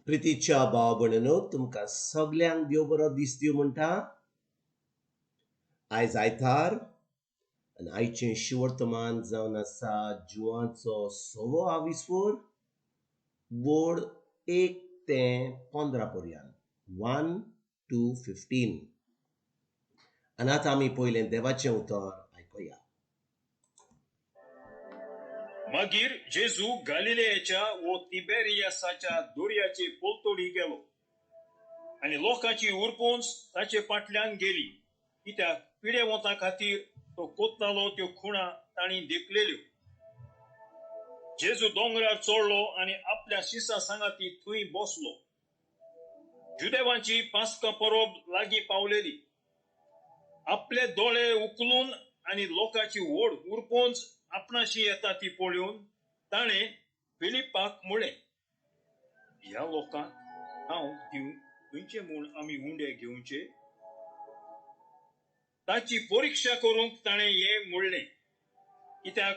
प्रितीच्या भाव भयणीनो, तुमकां सगल्यांक देव बरो दीस दिवं म्हणटा. आयज आयतार आनी आयचें शिवर्तमान जावन आसा जुवाचो सवो आविस्वोर वोड 1 ते 15 पर्यंत, 1 to 15. आनी आतां आमी पयलें देवाचें उतर आयकुया. मागीर जेजू गालिलेच्या वो तिबेरियासाच्या दर्याचे पलतडी गेलो आनी लोकांची उरपोंच ताचे फाटल्यान गेली, कित्याक पिडेवंता खातीर तो कोत्तालो त्यो खुणा तांणी देखलेल्यो. जेजू दोंगरार चडलो आनी आपल्या शिसा सांगाती थंय बसलो. जुदेवांची पास्का परब लागीं पावलेली. आपले दोळे उखलून आनी लोकांची व्हड उरपोंच आपणाशी येता ती पळोवन ताणें फिलिपाक म्हळें, ह्या लोकांक हांव दिवंक खंयचे म्हूण आमी उंडे घेवचे? ताची परिक्षा करूंक ताणें हें म्हणलें, कित्याक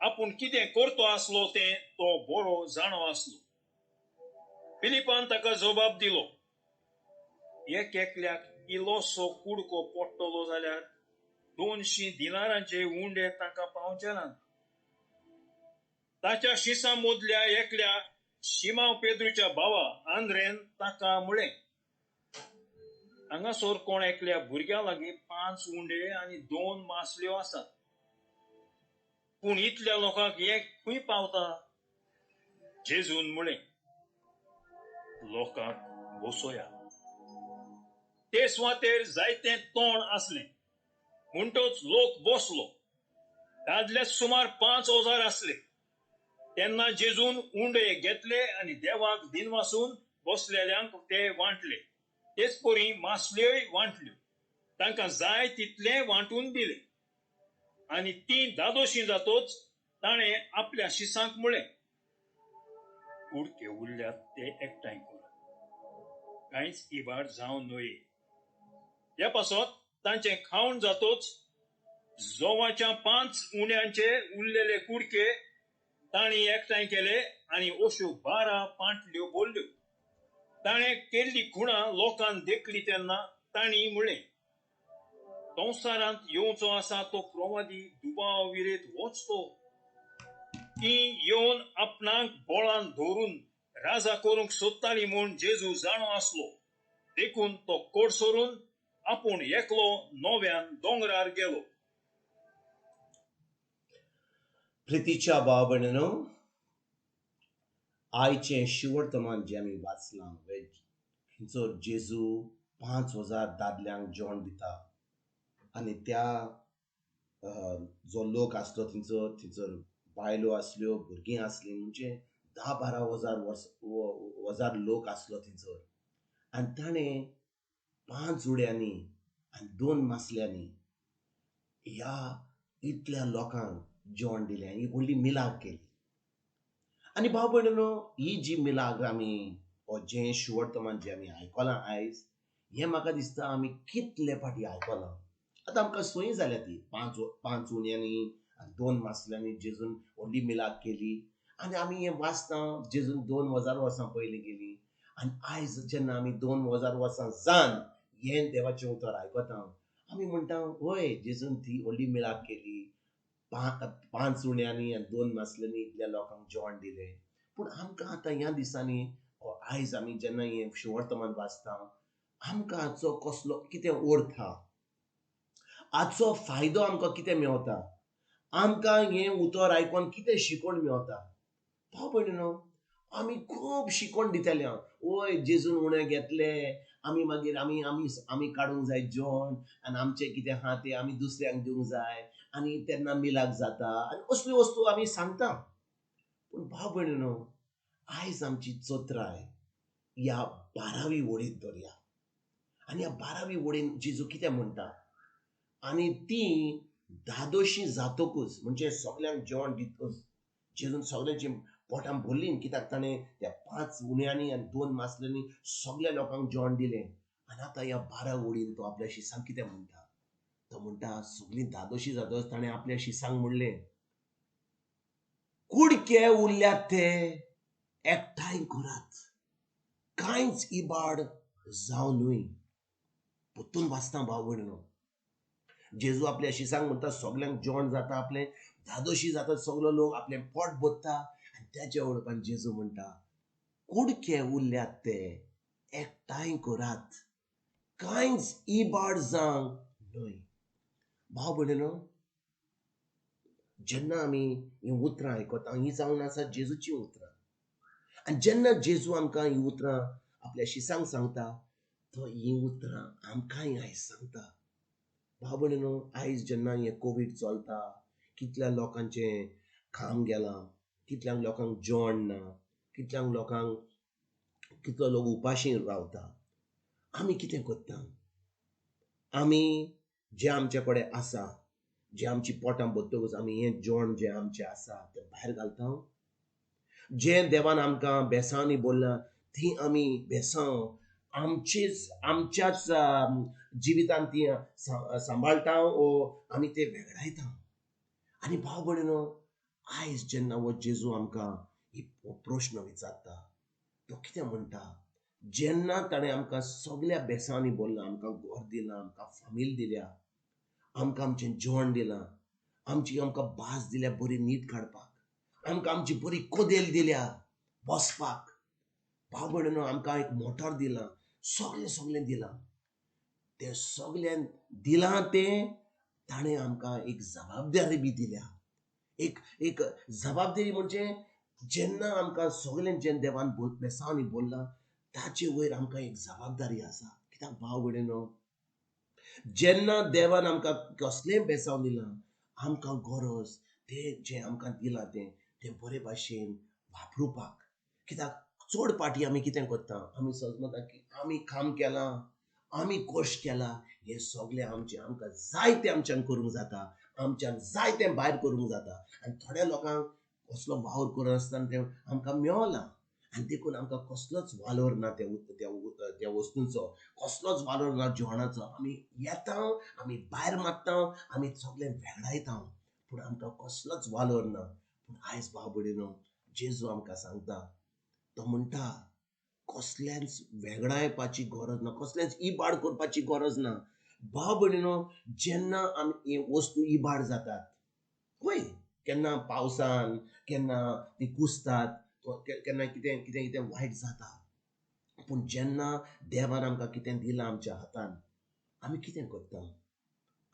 आपूण कितें करतो आसलो तें तो बरो जाणो आसलो. फिलिपान ताका जबाब दिलो, एक एकल्याक इल्लोसो कुडको पडटलो जाल्यार 200 दिनारांचे उंडे ताका पावचे नात. ताच्या शिसां मदल्या एकल्या शिमाव पेद्रूच्या भावा आंद्रेन ताका म्हळें, हांगासर कोण एकल्या भुरग्या लागीं 5 उंडे आनी 2 मासल्यो आसात, पूण इतल्या लोकांक हें खंय पावता? जेजून म्हळें, लोकांक बसोया. ते सुवातेर जायतें तोंड आसलें, म्हणटच लोक बसलो. दादले सुमार 5000 आसले. तेन्ना जेजून उंडे घेतले आनी देवाक दिनवासून बसलेल्यांक ते वांटले. तेच परी मासल्योय वांटल्यो. तांकां जाय तितलें वांटून दिलें. आनी तीं दादोशी जातोच ताणें आपल्या शिसांक म्हळें, कुडके उरल्यात ते एकठांय करात, कांयच इबाड जावं न्हय. ह्या पासत तांचें खावण जातोच जोवाच्या 5 उण्यांचे उरलेले कुडके तांणी एकठांय केले आनी अश्यो 12 पांटल्यो भरल्यो. ताणें केल्ली खुणा लोकान देखली तेन्ना तांणी म्हळें, संवसारांत येवचो आसा तो प्रवादी दुबाव विरेत वच तो. ती येवन आपणाक बोळान धरून राजा करूंक सोदताली म्हूण जेजू जाणो आसलो, देखून तो कोडसरून आपूण एकलो नव्यान दोंगरार गेलो. प्रितीच्या भाव भयणीनो, आयचें शिवर्तमान जें आमी वाचलां थंयसर जेजू 5000 दादल्यांक जेवण दिता आनी त्या जो लोक आसलो थंयसर थंयसर बायलो आसल्यो, भुरगीं आसलीं, म्हणजे 10-12 हजार लोक आसलो थंयसर. आनी ताणें 5 उड्यांनी आनी 2 मासल्यांनी ह्या इतल्या लोकांक जेवण दिलें, ही व्हडली मिलाग केली. आनी भाव भयणीनो, ही जी मिलाग आमी जें शिवर्तमान जें आमी आयकलां आयज, हें म्हाका दिसता आमी कितले फाटी आयकलां. आतां आमकां संय जाल्या ती 5 उण्यांनी आनी 2 मासल्यांनी जेजून व्हडली मिलाग केली. आनी आमी हें वाचता जेजून 2000 वर्सां पयलीं गेली. आनी आयज जेन्ना आमी 2000 वर्सां जावन हें देवाचें उतर आयकता, आमी म्हणटा हय जेजून ती व्हडली मिलाग केली, 5 उण्यांनी आनी 2 मासल्यांनी इतल्या लोकांक जेवण दिलें. पूण आमकां आतां ह्या दिसांनी आयज आमी जेन्ना हें शिवर्तमान वाचता, आमकां हाचो कसलो कितें अर्थ आहा, हाचो फायदो आमकां कितें मेवता, आमकां हें उतर आयकोन कितें शिकोवण मेवता. भाव भयणीनो, आमी खूब शिकोवण दितले. वय जेजून उणें घेतले, आमी मागीर आमी आमी आमी काडूंक जाय जेवण आनी आमचें कितें आहा तें आमी दुसऱ्यांक दिवंक जाय आनी तेन्ना मिलाग जाता आनी असल्यो वस्तू आमी सांगता. पूण भाव भयणीनो, आयज आमची चत्राय ह्या 12वी वळींत धरया. आनी ह्या 12वी वळीन जेजू कितें म्हणटा, आनी ती दादोशी जातकूच म्हणजे सगल्यांक जेवण दितकूच जेजून सगल्यांची पोटां भरलीं, कित्याक ताणें त्या 5 उण्यांनी आनी 2 मासल्यांनी सगल्या लोकांक जेवण दिलें. आनी आतां ह्या 12 वळीन तो आपल्या शिसांक कितें म्हणटा, तो म्हणटा सगलीं दादोशी जातकच ताणें आपल्या शिसांक म्हणलें, कुडके उरल्यात ते एकठांय करात. कांयच इबाड जावं न्हय. परतून वाचता भाव भयणीनो, जेजू आपल्या शिसांक म्हणटा सगल्यांक जेवण जाता, आपलें धादोशी जाता, सगलो लोक आपलें पोट भरता. आनी त्याच्या उपरांत जेजू म्हणटा कुडके उरल्यात ते एकठांय करात, कांयच इबाड जावंक न्हय. भाव भयणीनो, जेन्ना आमी हीं उतरां आयकता, हीं जावन आसा जेजूचीं उतरां. आनी जेन्ना जेजू आमकां हीं उतरां आपल्या शिसांक सांगता, तो हीं उतरां आमकांय आयज सांगता. भाव भयणीनो, आयज जेन्ना हें कोवीड चलता, कितल्या लोकांचें काम गेलां, कितल्यांक लोकांक जेवण ना, कितल्यांक लोकांक कितलो लोक उपाशी रावता, आमी कितें करता? आमी जें आमचे कडेन आसा, जें आमची पोटां भरतकूच आमी हें जेवण जें आमचें आसा तें भायर घालता. जें देवान आमकां बेसांवांनी बोल्लां तीं आमी बेसांव आमचेच आमच्याच जिवितान ती सांबाळटा ओ आमी ते वेगळायता. आनी भाव भयणीनो, आयज जेन्ना हो जेजू आमकां ही प्रश्न विचारता, तो कितें म्हणटा? जेन्ना ताणें आमकां सगल्या बेसांनी बोल्लां, आमकां घर दिलां, आमकां फामील दिल्या, आमकां आमचें जेवण दिलां, आमची आमकां भास दिल्या बरी न्हीद काडपाक, आमकां आमची बरी कदेल दिल्या बसपाक, भाव भयणीनो आमकां एक मोटर दिलां, सगळें सगळें दिलां. तें सगळें दिलां तें ताणें आमकां एक जबाबदारी बी दिल्या. एक एक जबाबदारी म्हणजे जेन्ना आमकां सगळें जें देवान बेसांवांनी बोल्लां ताचे वयर आमकां एक जबाबदारी आसा. कित्याक भाव भयणीनो, जेन्ना देवान आमकां कसलेंय बेसांव दिलां, आमकां गरज तें जें आमकां दिलां तें तें बरे भाशेन वापरुपाक. कित्याक चड पाटी आमी कितें करता, आमी समजता की आमी काम केलां, आमी कश्ट केला, हें सगळें आमचें, आमकां जाय तें आमच्यान करूंक जाता, आमच्यान जाय तें भायर करूंक जाता. आनी थोड्या लोकांक कसलो वावर करनासतना तें आमकां मेवलां, आनी देखून आमकां कसलोच वालोर ना त्या त्या वस्तूंचो, कसलोच वालोर ना जेवणाचो. आमी येता, आमी भायर मारता, आमी सगळें वेगळायता, पूण आमकां कसलोच वालोर ना. पूण आयज भाव भयणीनो, जेजू आमकां सांगता, तो म्हणटा कसलेंच वेगळायपाची गरज ना, कसलेंच इबाड करपाची गरज ना. भाव भयणीनो, जेन्ना आमी वस्तू इबाड जातात, वय केन्ना पावसान, केन्ना ती कुसतात, केन्ना कितें कितें कितें वायट जाता, पूण जेन्ना देवान आमकां कितें दिलां आमच्या हातान, आमी कितें करता?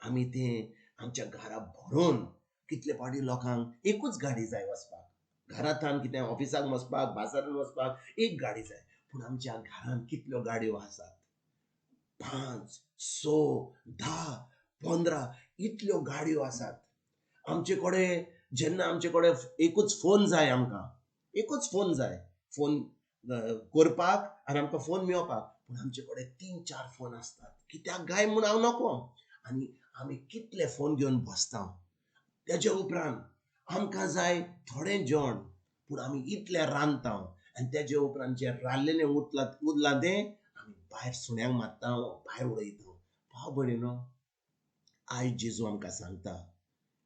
आमी तें आमच्या घरा भरून कितले फावटी लोकांक एकूच गाडी जाय वचपाक, घरांतल्यान कितें ऑफिसाक वचपाक, बाजारान वचपाक एक गाडी जाय, पूण आमच्या घरांत कितल्यो गाडयो आसात? 5, 6, 10, 15 इतल्यो गाडयो आसात आमचे कडेन. जेन्ना आमचे कडेन एकूच फोन जाय, आमकां एकूच फोन जाय, फोन करपाक आनी आमकां फोन मेळपाक, पूण आमचे कडेन 3-4 फोन आसतात. कित्याक गाय म्हूण हांव नको. आनी आमी कितले फोन घेवन बसता. तेच्या उपरांत आमकां जाय थोडें जेवण, पूण आमी इतलें रांदता, आनी तेजे उपरांत जें रांदलेलें उरलां तें आमी भायर सुण्यांक मारता, भायर उडयता. भाव भयणीनो, आयज जेजू आमकां सांगता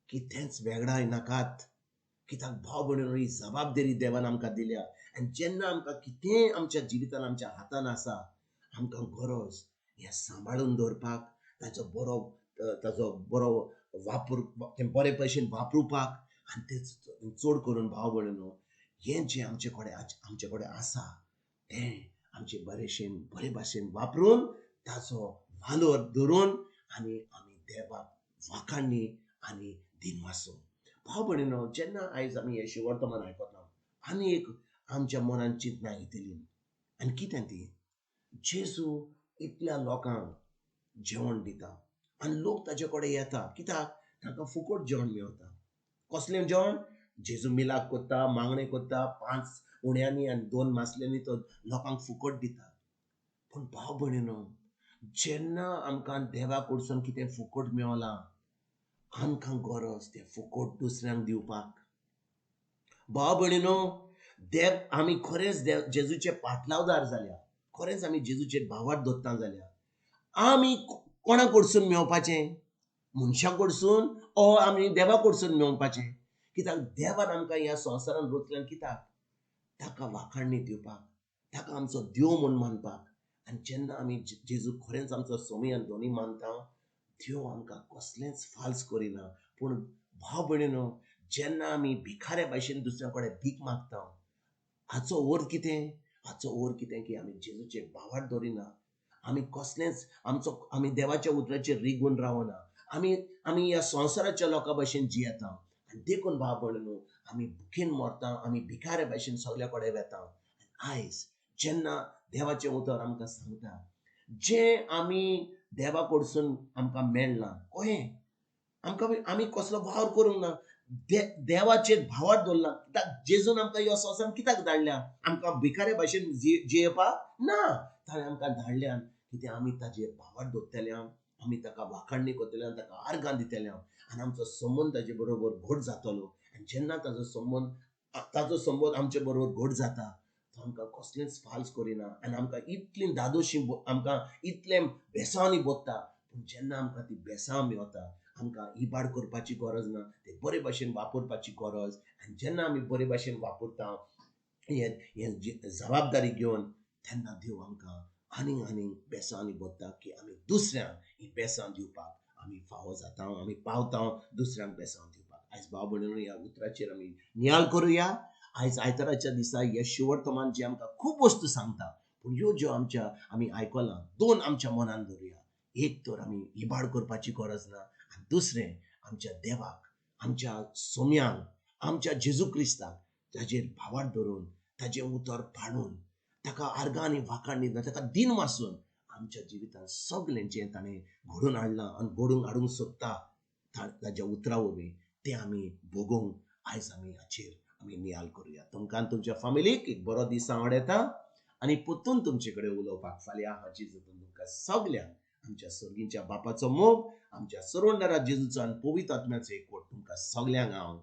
कितेंच वेगळाय नाकात. कित्याक भाव भयणीनो, ही जबाबदारी देवान आमकां दिल्या. आनी जेन्ना आमकां कितेंय आमच्या जिवितान आमच्या हातान आसा, आमकां गरज हें सांबाळून दवरपाक, ताचो बरो वापर, तें बरे भशेन वापरुपाक. आनी तें चड करून भाव भयणीनो, हें जें आमचे कडेन आसा तें आमचे बरे भाशेन वापरून ताचो वालोर धरून आनी आमी देवाक वाखाणणी आनी दिनवासो. भाव भयणीनो, जेन्ना आयज आमी हें शिवर्तमान आयकता, आनी एक आमच्या मनान चिंतना येतली. आनी कितें ती? जेजू इतल्या लोकांक जेवण दिता आनी लोक ताचे कडेन येता. कित्याक? तांकां फुकट जेवण मेळटा. कसलें जेवण? जेजू मिलाक करता, मागणें करता, 5 उण्यांनी आनी 2 मासल्यांनी तो लोकांक फुकट दिता. पूण भाव भयणीनो, जेन्ना आमकां देवा कडसून कितें फुकट मेवलां, आमकां गरज तें फुकट दुसऱ्यांक दिवपाक. भाव भयणीनो, देव आमी खरेंच देव जेजूचे पाटलावदार जाल्या, खरेंच आमी जेजूचेर भावार्थ दवरता जाल्या, आमी कोणा कडसून मेळपाचें? मनशा कडसून ओ आमी देवा कडसून मेळपाचें? कित्याक देवान आमकां ह्या संवसारान रचल्यान कित्याक? ताका वाखाणणी दिवपाक, ताका आमचो देव म्हूण मानपाक. आनी जेन्ना आमी जेजू खरेंच आमचो स्वामी आनी धनी मानता, देव आमकां कसलेंच फाल्स करिना. पूण भाव भयणीनो, जेन्ना आमी भिकाऱ्या भाशेन दुसऱ्या कडेन भीक मागता, हाचो अर्थ कितें? हाचो अर्थ कितें की आमी जेजूचेर भावार्थ दवरिना, आमी कसलेंच आमचो आमी देवाच्या उतराचेर रिगून रावना, आमी आमी ह्या संवसाराच्या लोकां भशेन जियेता. आनी देखून भाव भयणीनो, आमी भुकेन मरता, आमी भिकाऱ्या भाशेन सगल्या कडेन वेता. आयज जेन्ना देवाचें उतर आमकां सांगता, जें आमी देवा कडसून आमकां मेळ्ळां, कळ्ळें आमकां आमी कसलो वावर करूंक ना, देवाचेर भावार्थ दवरला. कित्याक जेजून आमकां ह्या संवसारान कित्याक धाडल्या? आमकां भिकाऱ्या भाशेन जियेवपाक ना, ताणें आमकां धाडल्यान कितें आमी ताजेर भावार्थ दवरतले, आमी ताका वाखाणणी करतले, ताका आर्गां दितले आनी आमचो संबंद ताजे बरोबर घट जातलो. आनी जेन्ना ताजो संबंद आमचे बरोबर घट जाता, तो आमकां कसलेंच फाल्स करिना आनी आमकां इतली दादोशी, आमकां इतलें बेसांवांनी बोत्ता. पूण जेन्ना आमकां ती बेसांव मेवता, आमकां इबाड करपाची गरज ना, ते बरे भाशेन वापरपाची गरज. आनी जेन्ना आमी बरे भाशेन वापरता हे जबाबदारी घेवन, तेन्ना देव आमकां आनीक आनीक बेसांवांनी बोत्ता की आमी दुसऱ्यांक ही बेसांव दिवपाक आमी फावो जाता, आमी पावता दुसऱ्यांक बेसांव दिवपाक. आयज भाव भयणीनो, ह्या उतराचेर आमी नियाळ करुया. आयज आयताराच्या दिसा ह्या शिवर्तमान जे आमकां खूब वस्तू सांगता, पूण ह्यो ज्यो आमच्या आमी आयकलां, दोन आमच्या मनान धरुया. एक तर आमी इबाड करपाची गरज ना, आनी दुसरें आमच्या देवाक, आमच्या सोम्यांक, आमच्या जेजू क्रिस्ताक ताजेर भावार्थ धरून, ताजें उतर पाळून, ताका आर्गां आनी वाखाणणी, ताका दिन वासून आमच्या जिवितांत सगळें जें ताणें घडोवन हाडलां आनी घडोवन हाडूंक सोदता ताज्या उतरा वरवीं, तें आमी भोगोवंक आयज आमी हाचेर आमी नियाळ करुया. तुमकां तुमच्या फामिलीक एक बरो दीस हांव येता आनी परतून तुमचे कडेन उलोवपाक फाल्यां हाची जतून तुमकां सगल्यांक आमच्या सर्गींच्या बापाचो मोग, आमच्या सरवंडरा जेजूचो आनी पवित्र आत्म्याचो एकवट तुमकां सगल्यांक हांव